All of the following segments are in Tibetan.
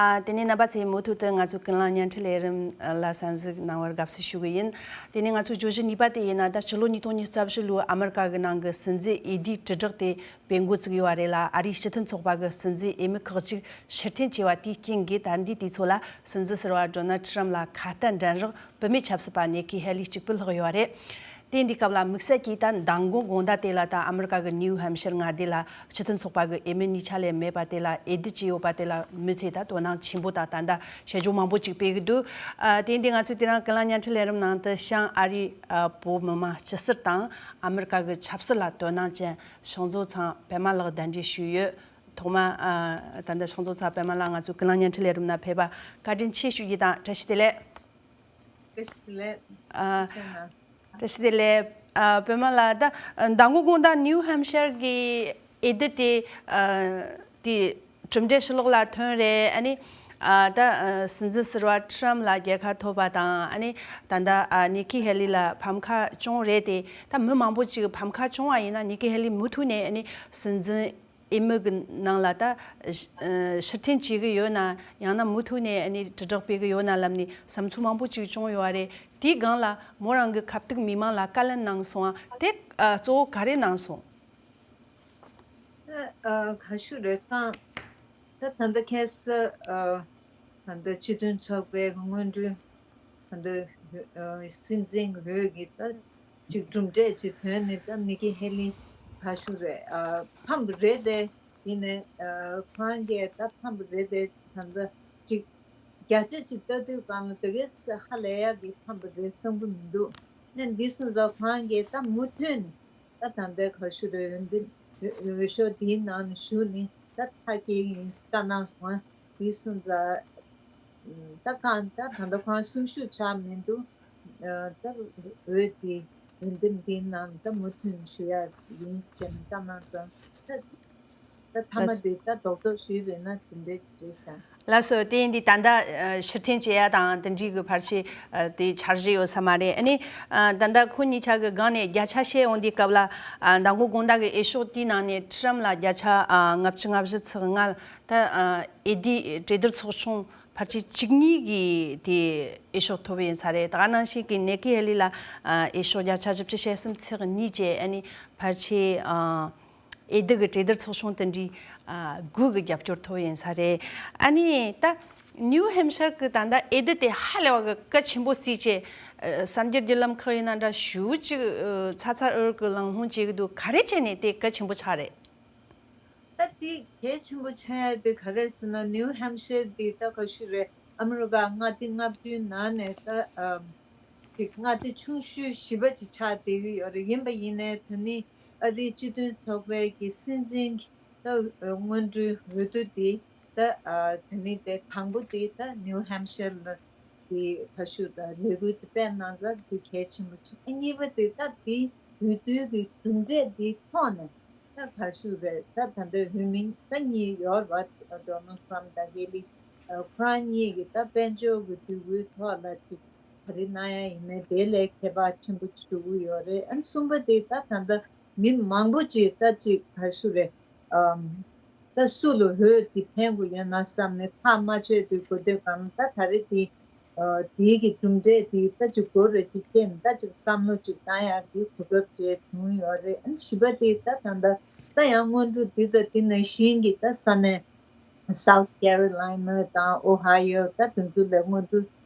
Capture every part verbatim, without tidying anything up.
ཨ། དེ་ནས་རྣམ་པ་ཚོས་མུ་མཐུད་དུ་ང་ཚོའི་ཀུན་གླེང་བརྙན་འཕྲིན་ལས་རིམ་ལ་གསན་གཟིགས་གནང་བར་དགའ་བསུ་ཞུ་གི་ཡིན། དེ་ནས་ང་ཚོའི་བརྗོད་གཞི་གཉིས་པ་དེ་ཡིན་ན། ད་ཕྱི་ལོ་ཉིས་སྟོང་ཉི་ཤུ་རྩ་བཞི་ལོའི་ཨ་མི་རི་ཀ་གི་ནང་གི་སྲིད་འཛིན་འོས་བསྡུའི་དྲིལ་བསྒྲགས་དེ་སྤེལ་འགོ་བཙུགས་ཡོད་པ་རེད་ལ། ཨ་རིའི་སྤྱི་མཐུན་ཚོགས་པ་གི་སྲིད་འཛིན་འོས་མི་ཁག་ཅིག་ཕྱིར་འཐེན་བྱས་པ་དེའི་རྐྱེན་གྱིས། ད་ལྟའི་དུས་ཚོད་ལ་སྲིད་འཛིན་ཟུར་པ་ཌོ་ནལ་ཌི་ཊརམ་ཕ་ལ་ཁ་གཏད་འགྲན་རོགས་བུད་མེད་ཆབ་སྲིད་པ་ནེ་ཀི་ཧེ་ལི་གཅིག་པུ་ལྷག་ཡོད་པ་རེད། དེ་འདི་སྐབས་ལ་དམིགས་བསལ་གྱིས་ད་མདང་དགོང་དགོང་དག་དེ་ལ། ད་ཨ་མི་རི་ཀ་གི་ནིའུ་ཧེམ་ཤར་མངའ་སྡེ་ལ་སྤྱི་མཐུན་ཚོགས་པ་གི་འོས་མི་གཉིས་ཆ་ལས་མེད་པ་དེ་ལ་འོས་བསྡུ་བྱས་ཡོད་པ་དེ་ལ་མི་ཚོས་ད་དོ་སྣང་ཆེན་པོ་དང་། ད་ལྟ་དཔྱད་བརྗོད་མང་པོ་ཅིག་སྤེལ་གི་འདུག་ཨ། དེ་འདི་ང་ཚོས་དེ་རིང་ཀུན་གླེང་བརྙན་འཕྲིན་ལས་རིམ་ནང་དུ་བྱང་ཨ་རིའི་ཨ་བོད་མི་མང་སྤྱི་སེར་དང་། ཨ་མི་རི་ཀ་གི་ཆབ་སྲིད་ལ་དོ་སྣང་ཅན་ཕྱག་མཛོད་ཚང་པད་མ་ལགས་གདན་འདྲེན་ཞུས་ཡོད། ཐོག་མ་ཨ་ད་ལྟ་ཕྱག་མཛོད་ཚང་པད་མ་ལགས་ང་ཚོའི་ཀུན་གླེང་བརྙན་འཕྲིན་ལས་རིམ་ནང་ཕེབས་པ་བཀའ་དྲིན་ཆེ་ཞུ་རྒྱུ་དང་། བཀྲ་ཤིས་བདེ་ལེགས། བཀྲ་ཤིས་བདེ་ལེགས། ཨ། བཀྲ་ཤིས་བདེ་ལེགས། ཨ། པད་མ་ལགས། ད་མདང་དགོང་དགོང་དག་ནིའུ་ཧེམ་ཤར་གྱི་འོས་བསྡུ་དེ། ཨ། དེ་གྲུབ་འབྲས་ཕྱི་ལོགས་ལ་ཐོན་རེད། ཨ་ནི། ཨ། ད་ཨ་སྲིད་འཛིན་ཟུར་པ་ཊརམ་ལ་རྒྱལ་ཁ་ཐོབ་པ་དང་། ཨ་ནི་ད་ལྟ་ཨ་ནེ་ཀི་ཧེ་ལི་ལ་ཕམ་ཁ་བྱུང་རེད་དེ། ད་མི་མང་པོ་ཅིག་ཕམ་ཁ་བྱུང་བ་ཡིན་ན། ནེ་ཀི་ཧེ་ལི་མུ་མཐུད་ནས་ཨ་ནི་སྲིད་འཛིན་འོས་མི་གི་ནང་ལ་ད་ཕྱིར་འཐེན་བྱེད་ཀྱི་ཡོད་ན། ཡང་ན་མུ་མཐུད་ནས་ཨ་ནི་དྲིལ་བསྒྲགས་སྤེལ་གྱི་ཡོད་ན་ལབ་ནས་བསམ་ཚུལ་མང་པོ་ཅིག་བྱུང་ཡོད་པ་རེད། དེའི་སྒང་ལ་མོ་རང་གི་ཁ་ཐུག་མི་མང་ལ་བཀའ་ལན་གནང་སོང་ཨ། དེ་ཨ་གཙོ་བོ་ག་རེ་གནང་སོང་། ད་ཨ་ག་ཞུ་རེད། ད་ད་ད་ལྟ་ཁ་སང་ཨ་ད་ལྟ་སྤྱི་མཐུན་ཚོགས་པའི་སྔོན་འགྲོའི་ད་ལྟ་ཨ་སྲིད་འཛིན་འོས་ཀྱི་ད་ཅིག་གྲུབ་འབྲས་ཅིག་ཐོན་ནས། ད་ནེ་ཀི་ཧེ་ལི་ག་ཞུ་རེད། ཨ་ཕམ་པ་རེད་དེ། ཡིན་ནའི་ཨ་ཁོ་རང་གིས་ད་ཕམ་པ་རེད་དེ། ད་ལྟ་ཅིག་བརྒྱ་ཆ་ཅིག་ལྟ་དུས་སྒང་ལ་དེ་གས་ཧ་ལས་ཡག་གི་ཕམ་པ་རེད་བསམ་གི་མི་འདུག་ཨ་འདི་སོང་ཙང་ཁོ་རང་གིས་ད་མུ་མཐུད་ནས་ད་ད་ལྟའི་ག་ཞུ་རེད། འོས་འདེམས་འོས་ཤོག་འདིའི་ནང་ནས་ཞུགས་ནས་ད་མཐའ་སྐྱེལ་ཡིན་བཀའ་གནང་སོང་། འདི་སོང་ཙང་ད་གང་ད་ད་ལྟ་ཁོ་རང་སེམས་ཤུགས་ཆག་མི་འདུག་ཨ་ད་འོས་འདི་འོས་འདེམས་འདིའི་ནང་ད་མུ་མཐུད་ནས་ཞུགས་ཡག་ཡིན་ཟེར་ནས་བཀའ་གནང་ཙང་། ད་ད་མཐའ་མ་དེ་ད་རྡོག་རྡོག་ཞུས་པས་ན་དེ་འདྲ་ཅིག་རེད་ཤག་ལགས་སོ། དེ་ཡིན་དུས་ད་ལྟ་ཨ་ཕྱིར་འཐེན་བྱེད་ཡ་དང་དེ་འདྲའི་གི་ཕལ་ཆེར་ཨ་དེ་འཆར་གཞི་ཡོད་ས་མ་རེད། ཨ་ནི་ཨ་ད་ལྟ་ཁོ་གཉིས་ཆ་གི་སྒང་ནས་བརྒྱ་ཆ་བཤད་ཡོང་དུས་སྐབས་ལ། ཨ་མདང་དགོང་དགོང་དག་གི་འོས་ཤོག་དེའི་ནང་ནས་ཊརམ་ལ་བརྒྱ་ཆ་ཨ་ལྔ་བཅུ་ང་བཞི་ཚེག་ལྔ། ད་ཨ་འོས་བསྡུའི་གྲོས་བསྡུར་ཚོགས་ཆུང་ཕལ་ཆེར་བཅུ་གཉིས་ཀྱིས་དེ་འོས་ཤོག་ཐོབ་ཡིན་ས་རེད། ད་ག་ནང་བཞིན་གྱི་ནེ་ཀི་ཧེ་ལི་ལ་ཨ་འོས་ཤོག་བརྒྱ་ཆ་བཞི་བཅུ་ཞེ་གསུམ་ཚེག་གཉིས་བཅས། ཨ་ནི་ཕལ་ཆེར་ཨ་འོས་བསྡུ་གི་གྲོས་བསྡུར་ཚོགས་ཆུང་དེ་འདྲའི་ཨ་དགུ་གི་རྒྱབ་སྐྱོར་ཐོབ་ཡིན་ས་རེད། ཨ་ནི་ད་ནིའུ་ཧེམ་ཤར་གི་ད་ལྟ་འོས་བསྡུ་དེ་ཧ་ལས་པ་གི་གལ་ཆེན་པོ་བརྩིས་བྱས། ཨ་གསར་འགྱུར་བརྒྱུད་ལམ་ཁག་ཡིན་ན་འདྲ་ཞེ་པོ་ཅིག་ཨ་ཚ་ཚ་འུར་འུར་གི་ལམ་ལྷོང་བྱེད་ཀྱི་འདུག་ག་རེ་བྱས་ནས་དེ་གལ་ཆེན་པོ་ཆགས་རེད། ད་དེ་གལ་ཆེན་པོ་ཆགས་ཡ་དེ་ག་རེ་ཟེར་ན། ནིའུ་ཧེམ་ཤར་དེ་ད་ག་ཞུ་རེད། ཨ་མི་རི་ཀ་མངའ་སྡེ་ལྔ་བཅུའི་ནང་ནས་ད་ཨ་དེ་མངའ་སྡེ་ཆུང་ཤོས་བཞི་པ་ཅིག་ཆགས་བསྡད་ཀྱི་ཡོད་རེད། ཡིན་པ་ཡིན་ནའི་ད་ནི་ཨ་རིའི་སྤྱི་མཐུན་ཚོགས་པའི་གི་སྲིད་འཛིན་གྱི་ད་སྔོན་འགྲོའི་འོས་བསྡུ་དེ་ད་ཨ་ད་ནི་དེ་དང་པོ་དེ་ད་ནིའུ་ཧེམ་ཤར་ལ་དེ་ཁ་ཤུ་ད་ལས་འགུལ་དེ་སྤེལ་གནང་ས་དེ་གལ་ཆེན་པོ་ཆགས། ཨ་གཉིས་པ་དེ་ད་དེ་འོས་བསྡུའི་གི་གྲུབ་འབྲས་དེ་ཐོག་ནས་ད་ག་ཞུ་རེད། ད་ད་ལྟ་འོས་མི་ད་གཉིས་ཡོད་རེད་པ། ཌོ་ནལ་ཊམ་དང་ཧེ་ལི། ཨ་ཁོ་རང་གཉིས་ཀྱི་ད་དཔལ་འབྱོར་གྱི་འདོད་རྒུའི་ཐོག་ལ་ཅིག་ག་རེ་གནང་ཡ་ཡིན་ནའི་དེ་ལས་ཁྱད་པར་ཆེན་པོ་ཅིག་འགྲོ་གི་ཡོད་རེད། ཨ་ནི་གསུམ་པ་དེ་ད་ད་ལྟ་མི་མང་པོ་ཅིག་ད་ཅིག་ག་ཞུ་རེད། ཨམ། ད་སུ་ལ་འོས་དེ་འཕེན་དགོས་ཡོད་ན་བསམ་ནས་ཐག་མ་ཆོད་དུས་གོ་དུས་གང་ད་ད་རེས་དེ། ཨ་དེའི་གི་གྲུབ་འབྲས་དེ་ད་ཅིག་གོ་རེ་ཅིག་བྱས་ནས་ད་ཅིག་བསམ་བློ་ཅིག་བཏང་ཡག་གི་གོ་སྐབས་ཅིག་བྱུང་ཡོད་རེད། ཨ་ནི་བཞི་པ་དེ་ད་ད་ད་ད་ཡང་སྔོན་འགྲོ་འདི་དང་འདི་ནང་བཞིན་གྱི་ད་ས་གནས་South Carolina་དང་Ohio་ད་དེ་ཚོ་ལ་སྔོན་འགྲོ་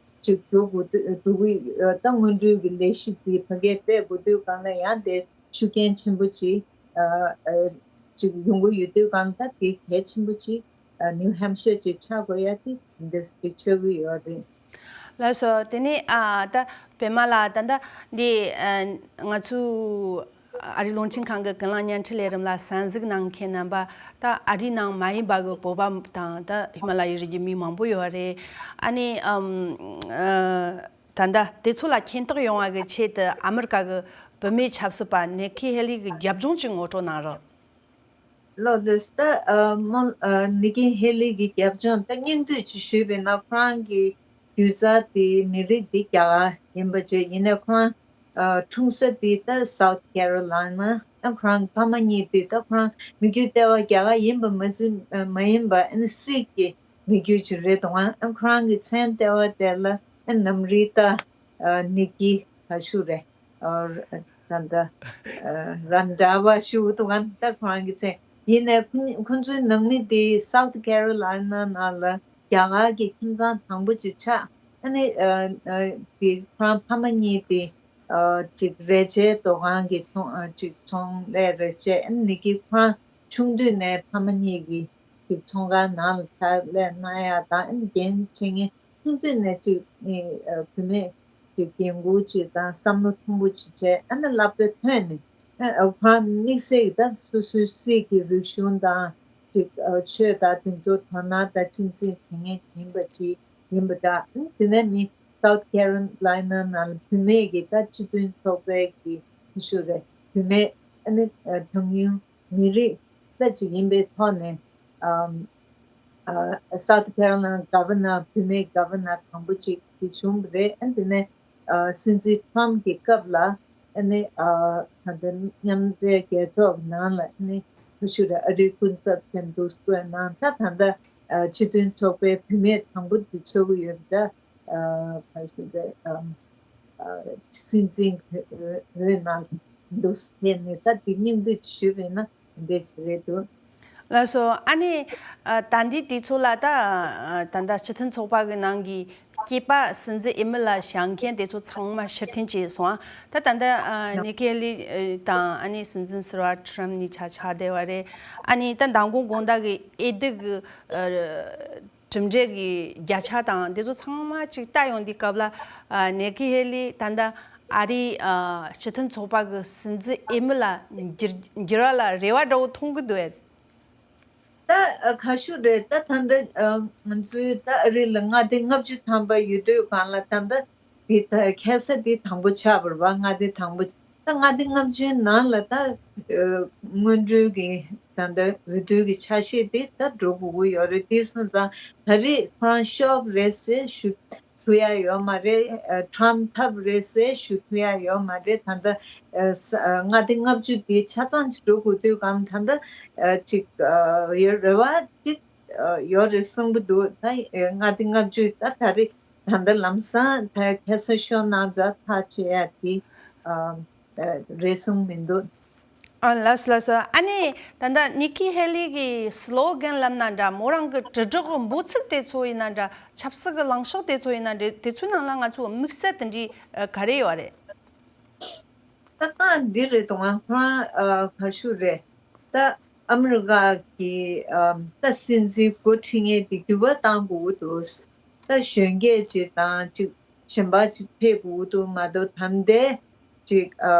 ཅིག་འགྲོ་དགོས་དུས་འགྲོ་གི་ཡོད། ད་སྔོན་འགྲོའི་གི་ལས་གཞི་དེ་ཕ་གིར་སྤེལ་དགོས་དུས་གང་ལ་ཡང་དེ་ཤུགས་རྐྱེན་ཆེན་པོ་ཅིག་ཨ་ཨ་ཅིག་ཡོང་གི་ཡོད་དུས་གང་ད་དེ་གལ་ཆེན་པོ་ཅིག་ཨ་ནིའུ་ཧེམ་ཤར་ཅིག་ཆགས་དགོས་ཡ་དེ་འདི་ཅིག་ཆགས་ཀྱི་ཡོད་རེད། ལགས་སོ། དེ་ནས་ཨ་ད་པད་མ་ལགས། ད་ལྟ་འདི་ཨ་ང་ཚོའི་ཨ་རིའི་རླུང་འཕྲིན་ཁང་གི་ཀུན་གླེང་བརྙན་འཕྲིན་ལས་རིམ་ལ་གསན་གཟིགས་གནང་མཁན་རྣམ་པ། ད་ཨ་རིའི་ནང་མ་ཡིན་པ་གི་བོད་པ་དང་ད་ཧི་མ་ལ་ཡའི་རི་རྒྱུད་མི་མང་པོ་ཡོད་རེད། ཨ་ནི་ཨམ་ཨ་ད་ལྟ་དེ་ཚོ་ལ་མཁྱེན་རྟོགས་ཡོང་བ་གི་ཆེད་དུ་ཨ་མི་རི་ཀ་གི་བུད་མེད་ཆབ་སྲིད་པ་ནེ་ཀི་ཧེ་ལི་གི་རྒྱབ་ལྗོངས་ཅིག་ངོ་སྤྲོད་གནང་རོགས། ལགས་ལགས། ད་ཨ་མ་ཨ་ནེ་ཀི་ཧེ་ལི་གི་རྒྱབ་ལྗོངས་ད་སྙིང་བསྡུས་ཅིག་ཞུས་པ་ཡིན་ན། ཁོ་རང་གི་རྒྱུད་བཟའ་དེ་མི་རིགས་དེ་རྒྱ་གར་ཡིན་པ་བཅས། ཡིན་ནའི་ཁོ་རང་ཨ་འཁྲུངས་ས་དེ་ད་South Carolina། ཨ་ཁོ་རང་ཕ་མ་གཉིས་དེ་ད་ཁོ་རང་མི་རྒྱུད་ལྟེ་བ་རྒྱ་གར་ཡིན་པ་མ་ཟིན་ཨ་མ་ཡིན་པ། ཨ་ནི་སིག་གི་ མི་རྒྱུད་ཅིག་རེད་འདུག་ཨ་ཁོ་རང་གི་མཚན་ལྟེ་བ་དེ་ལ་ཨ་ནམ་རི་ཏ་ཨ་ནི་ཀི་ཧ་ཤུ་རེད། ཨ་ད་ད་ཨ་རན་ཌ་བ་ཞུ་འདུག་ཨ་ད་ཁོ་རང་གི་མཚན་ཡིན་ནའི་ཁོ་ཁོ་ཚོའི་ནང་མི་དེ་སའུ་ཐི་ཀེ་རོ་ལའི་ན་ནང་ལ་རྒྱ་གར་གྱི་ཁྱིམ་ཚང་དང་པོ་ཅིག་ཆགས། ཨ་ནི་ཨ་ཨ་དེ་ཁོ་རང་ཕ་མ་གཉིས་དེ་ཨ་ཅིག་རས་ཆའི་འདུ་ཁང་གི་ཚོང་ཨ་ཅིག་ཚོང་ལས་རེད་བྱས། ཨ་ནི་ཀི་ཁོ་རང་ཆུང་དུས་ནས་ཕ་མ་གཉིས་ཀྱི་ཅིག་ཚོང་ཁང་ནང་ལ་ཕྱག་ལས་གནང་ཡ་དང་། ཨ་ནི་རྒན་བྱེད་མཁན་ཆུང་དུས་ནས་ཅིག་ཨ་བུད་མེད་ཅིག་འགན་འཁུར་ཅིག་དང་བསམ་བློ་ཐོན་པོ་ཅིག་བྱས། ཨ་ནི་སློབ་གྲྭ་ཐོན་ནས་ཨ་ཁོ་རང་དམིགས་བསལ་གྱི་ད་སོ་སོའི་སྲིད་ཀྱི་རིག་གཞུང་དང་ཅིག་ཨ་ཆོས་དང་དེ་ཚོ་དོ་སྣང་དང་གཅེས་འཛིན་བྱེད་མཁན་ཡིན་པ་ཅིག་ཡིན་པ་འདྲ། ཨ་ནི་དེ་ནས་མི་སའུ་ཐི་ཀེ་རོ་ལའི་ན་ནང་ལ་བུད་མེད་ཀྱི་ད་སྤྱི་མཐུན་ཚོགས་པའི་གི་ཞུ་རེད། བུད་མེད་ཨ་ནི་ཨ་གྲངས་ཉུང་མི་རིགས་ལྟ་ཅིག་ཡིན་པའི་ཐོག་ནས་ཨམ་ཨ་སའུ་ཐི་ཀེ་རོ་ལའི་ན་ག་ཝར་ནར་བུད་མེད་ག་ཝར་ནར་དང་པོ་ཅིག་དེ་བྱུང་བ་རེད། ཨ་དེ་ནས་ཨ་སྲིད་འཛིན་ཁྲམ་གྱི་སྐབས་ལ་ཨ་ནི་ཨ་ད་ལྟ་མཉམ་འབྲེལ་རྒྱལ་ཚོགས་ནང་ལ་ཨ་ནི་ཞུ་རེད། ཨ་རིའི་སྐུ་ཚབ་ཅན་དུ་བསྐོས་གནང་། ད་ད་ལྟ་ཨ་སྤྱི་མཐུན་ཚོགས་པའི་བུད་མེད་དང་པོ་དེ་ཆགས་ཀྱི་ཡོད་པ་འདྲ། ཨ་ག་ཞུ་རེད། ཨམ་ཨ་སྲིད་འཛིན་འོས་ནང་འདུག་ཟེར་ནས། ད་དེ་སྙིང་བསྡུས་ཞུས་པ་ཡིན་ན་འདི་འདྲ་ཞིག་རེད་འདུག་ལགས་སོ། ཨ་ནི་ཨ་ད་འདི་དུས་ཚོད་ལ་ད་ཨ་ད་ལྟ་སྤྱི་མཐུན་ཚོགས་པ་གི་ནང་གི་སྐྱེས་པ་སྲིད་འཛིན་འོས་མི་ལ་བཞེངས་མཁན་དེ་ཚོ་ཚང་མ་ཕྱིར་འཐེན་བྱས་སོང་ཨ། ད་ད་ལྟ་ཨ་ནི་ཀི་ཧེ་ལི་ཨ་དང་ཨ་ནི་སྲིད་འཛིན་ཟུར་པ་ཁྲམ་གཉིས་ཆ་ཆགས་བསྡད་པ་རེད། ཨ་ནི་ད་མདང་དགོང་དགོང་དག་གི་འོས་བསྡུ་གི་ཨ་གྲུབ་འབྲས་ཀྱི་བརྒྱ་ཆ་དང་དེ་ཚོ་ཚང་མ་ཅིག་ལྟ་ཡོང་དུས་སྐབས་ལ། ཨ་ནི་ཀི་ཧེ་ལི་ད་ལྟ་ཨ་རིའི་ཨ་སྤྱི་མཐུན་ཚོགས་པ་གི་སྲིད་འཛིན་འོས་མི་ལ་འགྱུར་འགྱུར་བ་ལ་རེ་བ་འདྲ་བོ་མཐོང་གི་འདུག་ཨེ། ད་ཨ་ཁ་ཤུ་རེད། ད་ད་ལྟ་ཨ་ང་ཚོའི་ད་ཨ་རི་ལ་མངའ་སྡེ་ལྔ་བཅུ་ཐམ་པ་ཡོད་དུས་སྒང་ལ་ད་ལྟ་འདི་ད་ཁ་སང་འདི་དང་པོ་ཆགས་པ་རེད་པ། མངའ་སྡེ་དང་པོ། ད་མངའ་སྡེ་ལྔ་བཅུའི་ནང་ལ་ད་ཨ་སྔོན་འགྲོའི་གི་ད་ལྟ་འོས་བསྡུའི་གི་ཆ་ཤས་དེ་ད་འགྲོ་དགོས་ཀྱི་ཡོད་རེད། དེ་སོང་ཙང་ད་རེས་ཁོ་རང་ཤོབ་རེད་ཟེར་ཞུ་ཐུབ་ཡ་ཡོད་མ་རེད། ཨ་ཁྲམ་ཐབས་རེད་ཟེར་ཞུ་ཐུབ་ཡ་ཡོད་མ་རེད། ད་ལྟ་ཨ་ས་ཨ་མངའ་སྡེ་ལྔ་བཅུ་དེ་ཆ་ཚང་ཅིག་འགྲོ་དགོས་དུས་སྒང་ད་ལྟ་ཨ་ཅིག་ཨ་ཡོད་རེ་བ་ཅིག་ཨ་ཡོད་རེད་བསམ་གྱི་འདུག་ད་ཨ་མངའ་སྡེ་ལྔ་བཅུ་ད་ད་རེས་ད་ལྟ་ལམ་སང་ད་ཁ་སང་ཤོ་ནང་ཛ་ཐག་ཆོད་ཡ་དེ་ཨ་ཨ་རེད་བསམ་མི་འདུག་ཨ་ལགས་སོ་ལགས་སོ། ཨ་ནི་ད་ལྟ་ནི་ཀི་ཧེ་ལི་གི་སི་ལོ་གན་ལབ་ན་འདྲ། མོ་རང་གི་དྲིལ་བསྒྲགས་གི་འབོད་ཚིག་དེ་ཚོ་ཡིན་ན་འདྲ། ཆབ་སྲིད་གི་ལངས་ཕྱོགས་དེ་ཚོ་ཡིན་ན་འདྲ། དེ་ཚོའི་ནང་ལ་ང་ཚོ་དམིགས་བསལ་དེ་འདྲའི་ཨ་ག་རེ་ཡོད་རེད། ད་ལྟ་འདི་རེད་དོ། ང་ཁོ་རང་ཨ་ཁ་ཤུ་རེད། ད་ཨ་མི་རི་ཀ་གི་ཨ་ད་སྲིད་འཛིན་འགོ་ཁྲིད་མཁན་དེ་འགྱུར་བ་གཏང་དགོས་འདུག་ད་གཞོན་སྐྱེས་ཅིག་དང་ཅིག་གཞན་པ་ཅིག་ཕེབས་དགོས་འདུག་མ་གཏོགས་ད་ལྟའི་ཅིག་ཨ་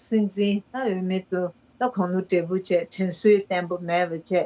སྲིད་འཛིན་ད་འོས་མི་ཚོ་ད་དགུང་ལོ་བགྲེས་པོ་བྱས། དྲན་གསོ་བརྟན་པོ་མེད་པ་བྱས། དེ་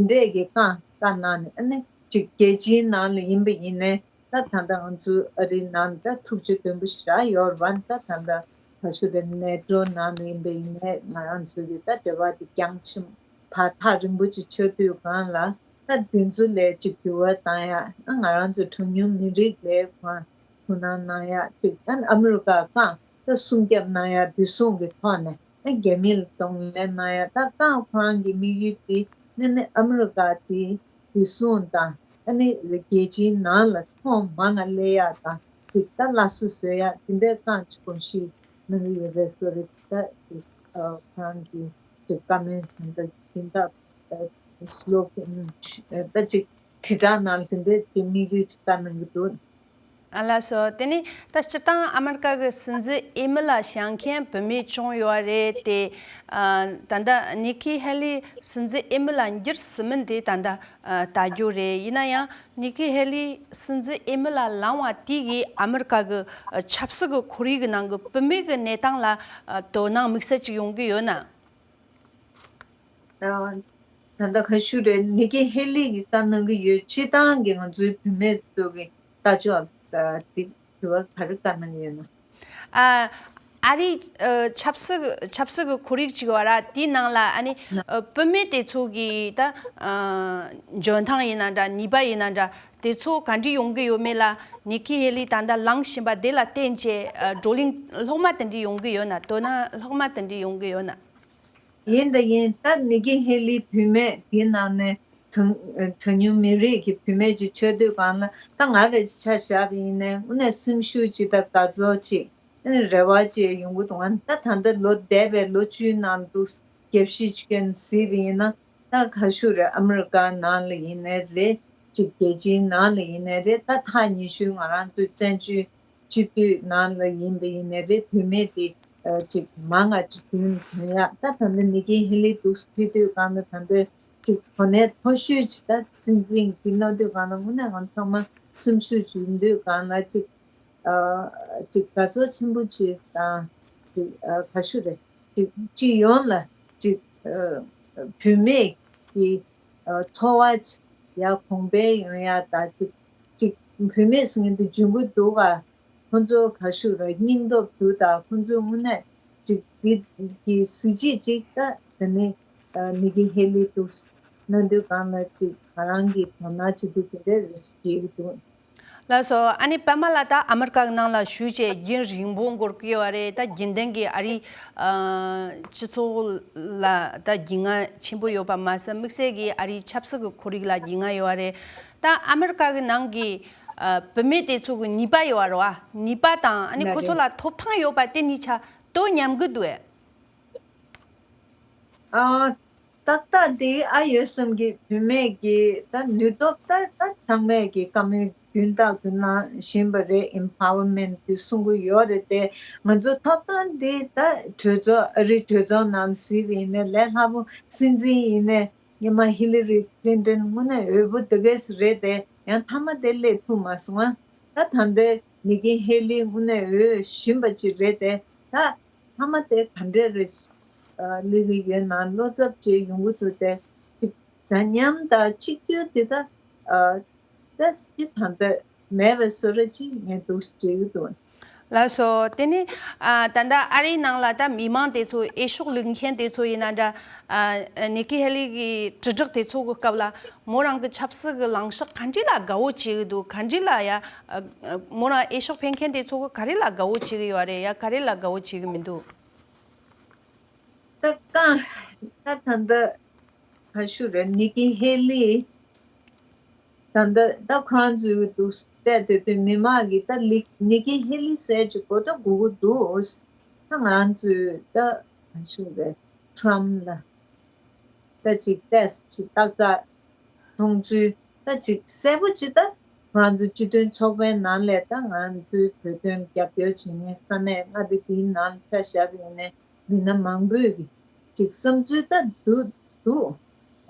འདྲས་ཀྱི་བཀའ་བཀའ་གནང་ནས། ཨ་ནི་ཅིག་རྒྱལ་སྤྱིའི་ནང་ལ་ཡིན་པ་ཡིན་ནའི་ད་ད་ལྟ་ང་ཚོའི་ཨ་རིའི་ནང་ད་འཁྲུག་ཆ་དོན་པོ་ཞེ་དྲག་ཡོད་རེད་པ། ད་ད་ལྟ་ག་ཞུ་རེད། ནེ་ཊོ་ནང་ལ་ཡིན་པ་ཡིན་ནའི་ང་རང་ཚོའི་གི་ད་འབྲེལ་བ་དེ་རྒྱང་ཆེན་བར་ཐག་རིང་པོ་ཅིག་ཆགས་དུས་སྒང་ལ། ད་དེ་ཚོ་ལ་ཅིག་འགྱུར་བ་བཏང་ཡ། ཨ་ང་རང་ཚོ་གྲངས་ཉུང་མི་རིགས་ལ་ཁོང་ཐུགས་སྣང་གནང་ཡ་ཅིག་ཨ་ཨ་མི་རི་ཀ་གང་ད་སྲུང་སྐྱོབ་གནང་ཡ་བདེ་སྲུང་གི་ཐོག་ནས་ཨ་རྒྱ་མི་ལ་གདོང་ལེན་གནང་ཡ། ད་གང་ཁོ་རང་གི་དམིགས་ཡུལ་དེ་ནི་ནི་ཨ་མི་རི་ཀ་དེ་བདེ་སྲུང་དང་། ཨ་ནི་རྒྱལ་སྤྱིའི་ནང་ལ་མཐོང་མང་ང་སླེབས་ཡ་དང་། ཅིག་ད་སླར་གསོ་བཟོ་ཡ་དེ་འདྲའི་རྐང་ཅིག་གོམས་གཤིས་གནང་གི་ཡོད་པའི་བཟོ་རེད། ད་ཨ་ཁོ་རང་གི་ཅིག་བཀའ་མོལ་དེ་འདྲ་ཡིན་སྟབས། ཨ་སི་ལོ་གན་ཨ་ད་ཅིག་དྲིལ་བསྒྲགས་ནང་དེ་འདྲའི་ཅིག་དམིགས་ཡུལ་ཅིག་བཀའ་གནང་གི་འདུག་ཨ་ལགས་སོ། དེ་ནས་ད་སྤྱིར་བཏང་ཨ་མི་རི་ཀ་གི་སྲིད་འཛིན་འོས་མི་ལ་བཞེངས་མཁན་བུད་མེད་བྱུང་ཡོད་རེད་དེ། ཨ་ད་ལྟ་ནི་ཀི་ཧེ་ལི་སྲིད་འཛིན་འོས་མི་ལ་འགྱུར་སྲིད་མིན་དེ་ད་ལྟ་ཨ་ལྟ་རྒྱུ་རེད། ཡིན་ན་ཡང་ནི་ཀི་ཧེ་ལི་སྲིད་འཛིན་འོས་མི་ལ་ལངས་པ་དེ་གིས་ཨ་མི་རི་ཀ་གི་ཨ་ཆབ་སྲིད་ཀྱི་ཁོར་ཡུག་གི་ནང་གི་བུད་མེད་ཀྱི་གནས་སྟངས་ལ་ཨ་དོ་སྣང་དམིགས་བསལ་ཅིག་ཡོང་གི་ཡོད་ན། ད་ད་ལྟ་ག་ཞུ་རེད། ནི་ཀི་ཧེ་ལི་གིས་བཀའ་གནང་གི་ཡོད། སྤྱིར་བཏང་གི་ང་ཚོའི་བུད་མེད་ཚོ་གི་ལྟ་ཕྱོགས་ཨ་དེ་དུ་བ་ག་རེ་བཀའ་གནང་གི་ཡོད་ན། ཨ་ཨ་རིའི་ཨ་ཆབ་སྲིད་ཆབ་སྲིད་ཀྱི་ཁོར་ཡུག་ཅིག་ཡོད་ར། དེའི་ནང་ལ་ཨ་ནི་ཨ་བུད་མེད་དེ་ཚོ་གི་ད་ཨ་འཇོན་ཐང་ཡིན་ན་འདྲ། ནུས་པ་ཡིན་ན་འདྲ། དེ་ཚོ་ག་འདྲ་ཡོང་གི་ཡོད་མེད་ལ། ནི་ཀི་ཧེ་ལི་ད་ལྟ་ལངས་བཞིན་པ་དེ་ལ་བརྟེན་བྱས་ཨ་བགྲོ་གླེང་ལྷག་མ་དེ་འདྲ་ཡོང་གི་ཡོད་ན། དོ་སྣང་ལྷག་མ་དེ་འདྲ་ཡོང་གི་ཡོད་ན། ཡིན་ད་ཡིན། ད་ནི་ཀི་ཧེ་ལི་བུད་མེད་དེའི་ནང་ནས་ གྲངས་གྲངས་ཉུང་མི་རིགས་ཀྱི་བུད་མེད་ཅིག་ཆགས་དུས་གང་ལ། ད་ང་རང་ཆ་བཞག་པ་ཡིན་ནའི་དངོས་གནས་སེམས་ཤུགས་ཅིག་དང་དགའ་ཚོར་ཅིག་ཨ་ནི་རེ་བ་ཅིག་ཡོང་གི་འདུག་ཨ་ནི་ད་ད་ལྟ་ལོ་འདས་པའི་ལོ་བཅུའི་ནང་དུ་རྒྱལ་སྤྱིའི་སྐྱོན་གཟིགས་པ་ཡིན་ན། ད་ག་ཞུ་རེད། ཨ་མི་རི་ཀ་ནང་ལ་ཡིན་ནའི་རེད། ཅིག་རྒྱལ་སྤྱིའི་ནང་ལ་ཡིན་ནའི་རེད། ད་ཐག་ཉེ་ཤོས་ང་རང་ཚོའི་བཙན་བྱོལ་སྤྱི་འཐུས་ནང་ལ་ཡིན་པ་ཡིན་ནའི་རེད། བུད་མེད་དེ་ཨ་ཅིག་མང་ང་ཅིག་བདུན་བདུན་ཡག་ད་ད་ལྟ་ནི་ཀི་ཧེ་ལི་འདུག་ཕེབས་དུས་གང་ལ་ད་ལྟ་ཅིག་གོ་གནས་མཐོ་ཤོས་ཅིག་ད་སྲིད་འཛིན་གྱི་གནང་དུས་གང་ལ་དངོས་གནས་ང་ཚང་མ་སེམས་ཤུགས་ཅིག་ཡིན་དུས་གང་ལ་ཅིག་ཨ་ཅིག་དགའ་ཚོར་ཆེན་པོ་ཅིག་དང་ཅིག་ཨ་ག་ཞུ་རེད། ཅིག་སྤྱི་ཡོངས་ལ་ཅིག་ཨ་བུད་མེད་ཀྱི་ཨ་འཚོ་བ་ཅིག་ཡར་གོང་འཕེལ་ཡོང་ཡ་དང་ཅིག་ཅིག་བུད་མེད་ཟེར་མཁན་དེ་འཇོན་པོ་འདུག་ག་ཁོ་ཚོ་ག་ཞུ་ར་སྙིང་སྟོབས་འདུག་ད་ཁོ་ཚོ་དངོས་གནས་ཅིག་འདི་གི་གཟི་བརྗིད་ཅིག་ད་དེ་ནས་ནི་ཀི་ཧེ་ལི་འདུག་གནང་དུས་གང་ལ་ཅིག་ང་རང་གི་དོ་སྣང་བྱེད་དུས་དེ་འདྲ་རེ་བྱེད་ཀྱི་འདུག་ལགས་སོ། ཨ་ནི་པད་མ་ལགས་ད་ཨ་མི་རི་ཀ་ནང་ལ་བཞུགས་བྱས་རྒྱུན་རིང་པོ་འགོར་གྱི་ཡོད་རེད། ད་རྒྱུན་ལྡན་གྱི་ཨ་རིའི་སྤྱི་ཚོགས་ལ་ད་རྒྱུས་མངའ་ཆེན་པོ་ཡོད་པ་མ་ཟད་དམིགས་བསལ་གྱི་ཨ་རིའི་ཆབ་སྲིད་ཀྱི་ཁོར་ཡུག་ལ་རྒྱུས་མངའ་ཡོད་རེད། ད་ཨ་མི་རི་ཀ་གི་ནང་གི་ཨ་བུད་མེད་དེ་ཚོ་གི་ནུས་པ་ཡོད་རེད་བ། ནུས་པ་དང་ཨ་ནི་ཁོ་ཚོ་ལ་ཐོབ་ཐང་ཡོད་པ་དེ་གཉིས་ཆ་དོ་མཉམ་གི་འདུག་ཨེ། ཨ་ཏག་ཏག་དེ་ཨ་ཡོད་བསམ་གི་བུད་མེད་ཀྱི་ད་ནུས་སྟོབས་ད་ད་ཚང་མས་ཀྱི་བཀའ་མོལ་རྒྱུན་དག་ཏུ་གནང་བཞིན་པ་རེད། ཨེམ་པ་ཝར་མེན་ཊི་དེ་གསུང་གི་ཡོད་རེད་དེ། ང་ཚོ་ཐོབ་ཐང་འདི་ད་གྲོས་ཚོགས་ཨ་རིའི་གྲོས་ཚོགས་ནང་གཟིགས་པ་ཡིན་ནའི་ལས་སླ་པོ། སྲིད་འཛིན་ཡིན་ནའི་སྔོན་མ་ཧི་ལི་རི་ཀླིན་ཏོན་དངོས་གནས་འོས་པོ་དེ་གས་རེད་དེ་ཡང་མཐའ་མ་དེ་སླེབས་ཐུབ་མ་སོང་ང་། ད་ད་ལྟའི་ནི་ཀི་ཧེ་ལི་དངོས་གནས་འོས་ཞིམ་པ་ཅིག་རེད་དེ། ད་མཐའ་མ་དེ་ག་འདྲས་རེད། ཨ་ལི་ལི་ཡོད་ན་བློ་འཚབ་བྱེད་ཡོང་གི་འདུག་དེ། ཅིག་འདྲ་མཉམ་དང་གཅིག་གྱུར་དེ་ད་ཨ་ད་སྤྱི་དང་ད་མེད་པའི་བཟོ་འདྲ་ཅིག་ངས་འདུག་བྱེད་ཀྱི་འདུག་ལགས་སོ། དེ་ནི་ཨ་ད་ལྟ་ཨ་རིའི་ནང་ལ་ད་མི་མང་དེ་ཚོ་འོས་ཤོག་བླུག་མཁན་དེ་ཚོ་ཡིན་ན་འདྲ། ཨ་ནི་ཀི་ཧེ་ལི་གི་དྲིལ་བསྒྲགས་དེ་ཚོ་གི་སྐབས་ལ་མོ་རང་གི་ཆབ་སྲིད་ཀྱི་ལངས་ཕྱོགས་ག་འདྲ་ལ་དགའ་བོ་བྱེད་ཀྱི་འདུག་ག་འདྲ་ལ་ཡ་ཨ་ཨ་མོ་རང་འོས་ཤོག་འཕེན་མཁན་དེ་ཚོ་གི་ག་རེ་ལ་དགའ་བོ་བྱེད་ཀྱི་ཡོད་རེད། ཡ་ག་རེ་ལ་དགའ་བོ་བྱེད་ཀྱི་མི་འདུག་ད་གང་ད་ད་ད་ག་ཞུ་རེད། ནི་ཀི་ཧེ་ལི་ད་ད་ད་ཁོ་རང་ཚོའི་འདུག་བལྟས་དེ་དུས་མི་མང་གིས་ད་ལི་ནི་ཀི་ཧེ་ལི་ཟེར་གྱི་གོ་ད་གོ་གི་འདུག་ད་ང་རང་ཚོའི་ད་ག་ཞུ་རེད། ཊམ་ལ་ད་ཅིག་ཏེས་ཅིག་ཏག་ཏག་མཐོང་ཚུལ་ད་ཅིག་གསལ་པོ་ཅིག་ད་ང་ཚོ་སྤྱི་མཐུན་ཚོགས་པའི་ནང་ལས་ད་ང་ཚོའི་བོད་དོན་རྒྱབ་སྐྱོར་བྱེད་མཁན་ས་གནས་མངའ་སྡེ་འདིའི་ནང་ཆ་བཞག་པ་ཡིན་ནའི་མི་སྣ་མང་པོས་ཀྱི་ཅིག་བསམ་ཚུལ་ད་འདུག་འདུག་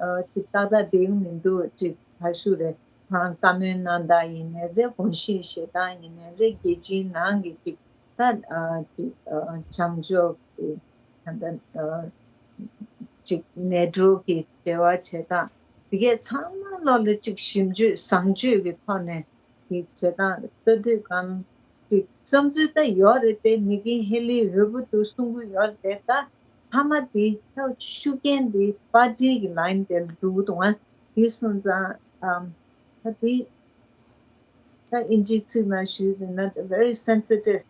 ཨ་ཅིག་ཏག་ཏག་བསྡད་ཀྱི་མི་འདུག་ཅིག་ག་ཞུ་རེད། ཁོ་རང་བཀའ་མོལ་གནང་སྟངས་ཡིན་ནའི་རེད། དགོངས་གཞི་བཞེས་སྟངས་ཡིན་ནའི་རེད། རྒྱལ་སྤྱིའི་ནང་གི་ཅིག་ད་ཨ་ཅིག་ཨ་བྱམས་ཆོས་ཀྱི་ད་ལྟ་ཨ་ཅིག་ནེ་ཊོ་གི་འབྲེལ་བ་བྱེད་སྟངས་དེ་གས་ཚང་མ་ལོག་ལ་ཅིག་ཞིབ་འཇུག་བཟང་སྤྱོད་ཀྱི་ཐོག་ནས་དེ་བྱེད་སྟངས་ལྟ་དུས་གང་ཅིག་བསམ་ཚུལ་ད་ཡོད་རེད་དེ། ནི་ཀི་ཧེ་ལི་འོས་པོ་འདུག་གསུང་གི་ཡོད་རེད་དེ། ད་མཐའ་མ་དེ་ད་ཤུགས་རྐྱེན་དེ་པར་ཊི་གི་ལའིན་དེ་ལ་འགྲོ་གི་འདུག་ཨ། དེ་སོང་ཙང་ཨམ་ད་དེ། ད་ཨིན་ཇིའི་ཚིག་ནང་ཞུས་པ་ཡིན་ན་very sensitive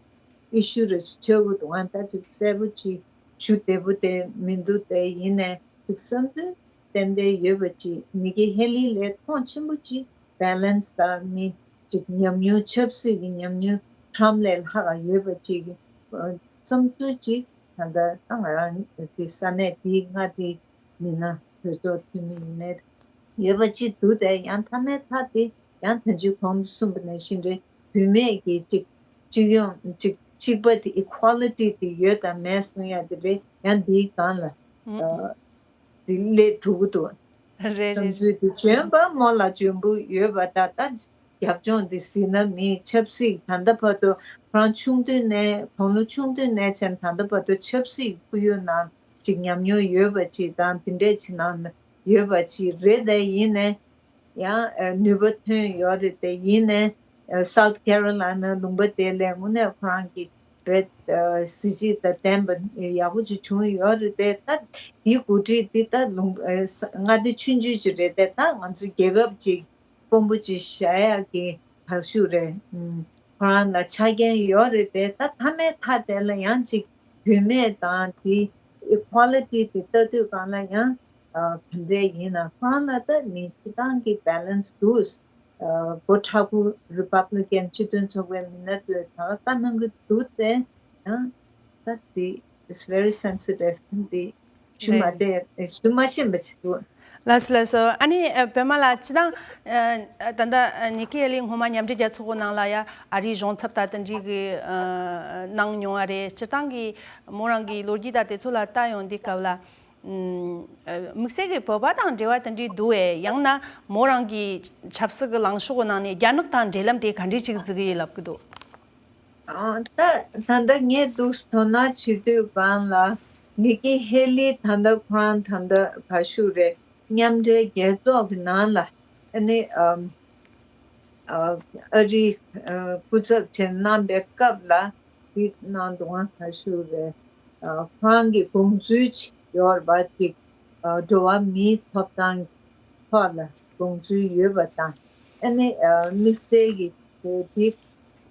issue རེ་ཞིག་ཆགས་ཀྱི་འདུག་ཨ། ད་ཅིག་གསལ་པོ་ཅིག་ཞུ་བདེ་པོ་དེ་མི་འདུག་དེ་ཡིན་ནའི་ཅིག་བསམ་ཚུལ་ཏན་ཏན་ཡོད་པ་ཅིག་ནི་ཀི་ཧེ་ལི་ལས་མཐོང་ཆེན་པོ་ཅིག་བྷེ་ལེན་སི་དང་མི་ཅིག་ཉམས་མྱོང་ཆབ་སྲིད་ཀྱི་ཉམས་མྱོང་ཊམ་ལས་ལྷག་ག་ཡོད་པ་ཅིག་གི་བསམ་ཚུལ་ཅིག་ད་ལྟ་ད་ང་རང་གི་ས་གནས་དེའི་མངའ་སྡེའི་མི་སྣ་གྲོས་ཚོགས་འཐུས་མི་ཡིན་ནའི་ཡོད་པ་ཅིག་འདུག་དེ་ཡང་མཐའ་མའི་མཐའ་དེ་ཡང་ད་ཅི་གོང་དུ་གསུངས་པ་ནང་བཞིན་རེད། བུད་མེད་ཀྱི་ཅིག་སྤྱི་ཡོངས་ཅིག་གཅིག་པ་དེ་ཨི་ཁོ་ལི་ཊི་དེ་ཡོད་དང་མེད་གསུང་ཡ་དེ་རེད། ཡང་འདིའི་སྒང་ལ་ཨ་དེ་སླེབས་འགྲོ་གི་འདུག་རེད་རེད། བསམ་ཚུལ་དེ་འཇོན་པ་མོ་ལ་འཇོན་པོ་ཡོད་པ་ད་ལྟ་རྒྱབ་ལྗོངས་དེ་གཟིགས་ན་མིའི་ཆབ་སྲིད་ད་ལྟ་བར་དུ་ཁོ་རང་ཆུང་དུས་ནས་དགུང་ལོ་ཆུང་དུས་ནས་བྱས་ད་ལྟ་བར་དུ་ཆབ་སྲིད་ཁོར་ཡུག་ནང་ཅིག་ཉམས་མྱོང་ཡོད་པ་ཅིག་དང་དེ་འདྲས་ཅིག་ནང་ཡོད་པ་ཅིག་རེད། དེ་ཡིན་ནའི་ཡང་ཨ་ནུས་པ་ཐོན་ཡོད་རེད། དེ་ཡིན་ནའི་ཨ་སའུཐ་ཁེ་རོ་ལའི་ན་ལུང་པ་དེ་ལས་དངོས་གནས་ཁོ་རང་གི་བེད་ཨ་གཟི་བརྗིད་དང་ལྡན་པ་ཡག་པོ་ཅིག་བྱུང་ཡོད་རེད་དེ། ད་དེའི་འགོ་ཁྲིད་འདི་ད་ལུང་ཨ་ས་མངའ་སྡེ་ཆུང་ཆུང་ཅིག་རེད་དེ། ད་ང་ཚོའི་རྒྱལ་ཁབ་ཅིག་དཔོན་པོ་ཅིག་བཞག་ཡག་གི་བར་ཤུགས་རེད། ཨུམ་ཁོ་རང་ལ་ཆ་རྐྱེན་ཡོད་རེད་དེ། ད་མཐའ་མའི་མཐའ་དེ་ལ་ཡང་ཅིག་བུད་མེད་དང་དེ་ཨི་ཁོ་ལི་ཊི་དེ་ལྟ་དུས་གང་ལ་ཡང་ ག་འདྲས་ཡིན་ན་ཁོ་རང་ལ་ད་མི་སྤྱི་བཏང་གི་balance་འདུག་སྒོ་དྲག་པོ་Republican་སྤྱི་མཐུན་ཚོགས་པའི་མི་སྣ་ཚོས་ད་ལྟ་གནང་གི་འདུག་སྟེ། ཡང་ད་དེ་it's very sensitive. འདི་ཞུ་མ་བདེ་ཞུ་མ་ཤེས་པ་ཅིག་འདུག་ལགས་སོ་ལགས་སོ། ཨ་ནི་པད་མ་ལགས་སྤྱི་བཏང་ད་ལྟ་ཉི་ཁེ་ཧེ་ལི་སྔོན་མ་མཉམ་འབྲེལ་རྒྱལ་ཚོགས་ནང་ལ་ཡ་ཨ་རིའི་གཞུང་ཚབ་དང་དེ་འདྲའི་གི་གནང་མྱོང་བ་རེད། སྤྱི་བཏང་གི་མོ་རང་གི་ལོ་རྒྱུས་དང་དེ་ཚོ་ལ་ལྟ་ཡོང་དུས་སྐབས་ལ། དམིགས་བསལ་གྱི་བོད་པ་དང་འབྲེལ་བ་དེ་འདྲའི་འདུག་བས། ཡང་ན་མོ་རང་གི་ཆབ་སྲིད་ཀྱི་ལངས་ཕྱོགས་ཀྱི་ནང་ནས་རྒྱ་ནག་དང་འབྲེལ་ལམ་དེ་ག་འདྲས་ཅིག་བརྩི་གི་ཡིན་ལབ་ཀྱི་འདུག་ད་ད་ལྟ་ངས་འདུག་དོ་སྣང་བྱེད་དུས་སྒང་ལ་ནི་ཀི་ཧེ་ལི་ད་ལྟ་ཁོ་རང་ད་ལྟ་ག་ཞུ་རེད། མཉམ་འབྲེལ་རྒྱལ་ཚོགས་ཀྱི་ནང་ལ་ཨ་ནི་ཨམ་ཨ་ཨ་རིའི་ཨ་སྐུ་ཚབ་བྱས་གནང་པའི་སྐབས་ལ་དེ་གནང་འདུག་ཨང་ག་ཞུ་རེད། ཨ་ཁོ་རང་གི་དགོངས་ཚུལ་ཅིག་ཡོད་རེད་པ། ཅིག་ཨ་འགྲོ་བ་མིའི་ཐོབ་ཐང་གི་ཐོག་ལ་དགོངས་ཚུལ་ཡོད་པ་དང་། ཨ་ནི་ཨ་དམིགས་བསལ་གྱི་དེ་དེ་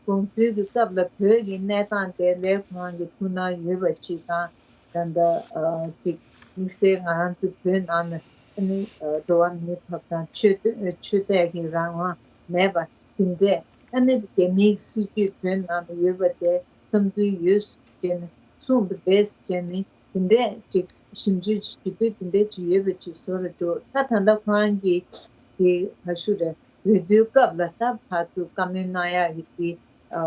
དགོངས་ཚུལ་གྱི་སྐབས་ལ་བོད་ཀྱི་གནས་སྟངས་དེ་ལས་ཁོ་རང་གི་ཐུགས་སྣང་ཡོད་པ་ཅིག་དང་། ད་ལྟ་ཨ་ཅིག་དམིགས་བསལ་ང་རང་ཚོ་བོད་ནང་ནས་ཨ་ནི་ཨ་འགྲོ་བ་མིའི་ཐོབ་ཐང་ཆོས་དད་ཆོས་དད་ཀྱི་རང་དབང་མེད་པ་དེ་འདྲས། ཨ་ནི་རྒྱ་མིའི་སྲིད་ཇུས་བོད་ནང་ལ་ཡོད་པ་དེ་བསམ་ཚུལ་ཡོད་ཟེར་ནས་གསུངས་པ་རེད་ཟེར་ནས་དེ་འདྲས་ཅིག་ཞིབ་འཇུག་ཅིག་བྱེད་དུས་དེ་འདྲས་ཅིག་ཡོད་པ་ཅིག་བཟོ་རེ་འདུག་ད་ད་ལྟ་ཁོ་རང་གི་དེ་ག་ཞུ་རེད། འོས་བསྡུའི་སྐབས་ལ་ད་ཕར་ཚུར་བཀའ་མོལ་གནང་ཡག་གི་དེ་ཨ་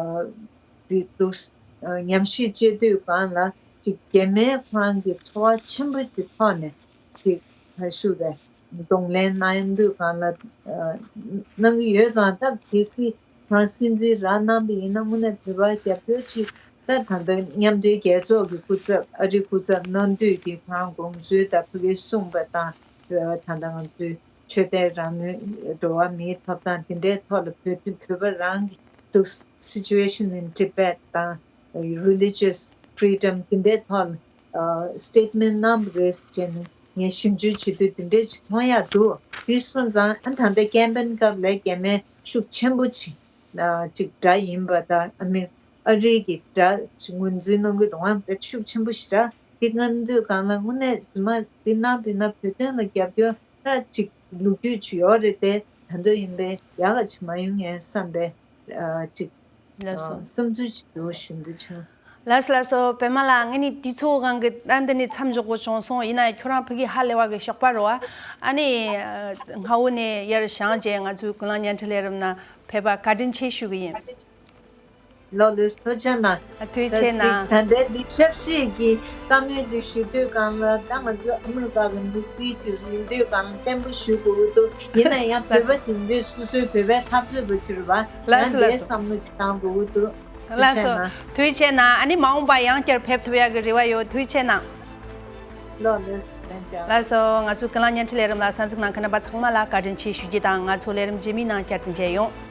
དེ་འདུག་ཨ་ཉམས་ཞིབ་བྱེད་དུས་སྒང་ལ་ཅིག་རྒྱ་མིས་ཁོ་རང་གི་ཚོར་བ་ཆེན་པོ་ཅིག་ཐོག་ནས་ཅིག་ག་ཞུ་རེད། གདོང་ལེན་གནང་དུས་སྒང་ལ་ཨ་གནང་གི་ཡོད་ཙང་། ད་གལ་སྲིད་ཁོ་རང་སྲིད་འཛིན་རང་གནང་པ་ཡིན་ན་དངོས་གནས་བོད་པར་རྒྱབ་སྐྱོར་ཅིག་ད་ད་ལྟ་མཉམ་འབྲེལ་རྒྱལ་ཚོགས་ཀྱི་སྐུ་ཚབ་ཨ་རིའི་སྐུ་ཚབ་གནང་དུས་ཀྱི་ཁོ་རང་དགོངས་ཚུལ་དང་ཕ་གིར་གསུངས་པ་དང་། ད་ལྟ་ང་ཚོའི་ཆོས་དད་རང་མོས་འགྲོ་བ་མིའི་ཐོབ་ཐང་དེ་འདྲའི་ཐོག་ལ་བོད་དུ་བོད་པ་རང་གི་འདུག་situation in Tibet་དང་religious freedom་དེ་འདྲའི་ཐོག་ལ་statement་གནང་བ་རེད་ཟེར་ནས་ངས་ཞིབ་འཇུག་བྱེད་དུས་དེ་འདྲའི་ཅིག་མཐོང་ཡག་འདུག་དེ་སོང་ཙང་ཨ་ད་ལྟ་ཀེམ་པེན་སྐབས་ལ་རྒྱ་མིས་ཤུགས་ཆེན་པོ་ཅིག་ཅིག་དགྲ་ཡིན་པ་དང་ཨ་མི་ཨ་རི་གི་དགྲ་ཅིག་ངོས་འཛིན་གནང་གི་འདུག་ཨང་དཔེ་ཤུགས་ཆེན་པོ་ཞིག་ར་དེ་གནང་དུས་སྒང་ལ་དངོས་གནས་རྫུན་མ་དེ་གནང་བས་ན་བོད་དོན་ལ་རྒྱབ་སྐྱོར་ད་ཅིག་ལོ་རྒྱུས་ཅིག་ཡོད་རེད་དེ། ད་འདོད་ཡིན་པས་ཡག་ག་ཅིག་མ་ཡོང་ངས་བསམ་པའི་ཅིག་ལགས་སོ། བསམ་ཚུལ་ཅིག་འདུག་ཞུ་འདོད་བྱུང་། ལགས་སོ་ལགས་སོ། པད་མ་ལགས་ངས་ནི་དུས་ཚོད་སྒང་གི་ད་འདི་ནས་མཚམས་འཇོག་དགོས་བྱུང་སོང་། ཡིན་ན་ཡང་ཁྱོད་རང་ཕ་གི་ཧ་ལས་པ་གི་ཞོགས་པ་རེད་བ། ཨ་ནི་སྔ་བོ་ནས་ཡར་བཞེངས་བྱས་ང་ཚོའི་ཀུན་གླེང་བརྙན་འཕྲིན་ལས་རིམ་ནང་ཕེབས་པ་བཀའ་དྲིན་ཆེ་ཞུ་གི་ཡིན། ལགས་ལགས་ཐུགས་རྗེ་གནང་། ཐུགས་རྗེ་གནང་། ད་ལྟའི་འདི་ཆབ་སྲིད་ཀྱི་བཀའ་མོལ་འདི་ཞུ་དུས་སྒང་ལ་ད་ང་ཚོ་ཨ་མི་རི་ཀ་གི་མི་སེར་ཅིག་ཡིན་དུས་སྒང་ལ་བརྟན་པོ་ཞུ་དགོས་ཀྱི་འདུག་ཡིན་ན་ཡང་བོད་པ་ཅིག་ཡིན་དུས་སོ་སོའི་བོད་པའི་འཐབ་རྩོད་པ་ཅིག་རེད་བ། ལགས་སོ་ཡང་འདིའི་ལགས་སོ། བསམ་བློ་ཅིག་བཏང་དགོས་ཀྱི་འདུག་ལགས་སོ། ཐུགས་རྗེ་གནང་། ཨ་ནི་མ་འོངས་པ་ཡང་བསྐྱར་ཕེབས་ཐུབ་ཡག་གི་རེ་བ་ཡོད། ཐུགས་རྗེ་གནང་། ལགས་ལགས་སོ། ལགས་སོ། ང་ཚོའི་ཀུན་གླེང་བརྙན་འཕྲིན་ལས་རིམ་ལ་གསན་གཟིགས་གནང་མཁན་རྣམ་པ་ཚང་མ་ལ་བཀའ་དྲིན་ཆེ་ཞུ་རྒྱུ་དང་། ང་ཚོ་ལས་རིམ་རྗེས་མའི་ནང་བསྐྱར་དུ་མཇལ་ཡོང་།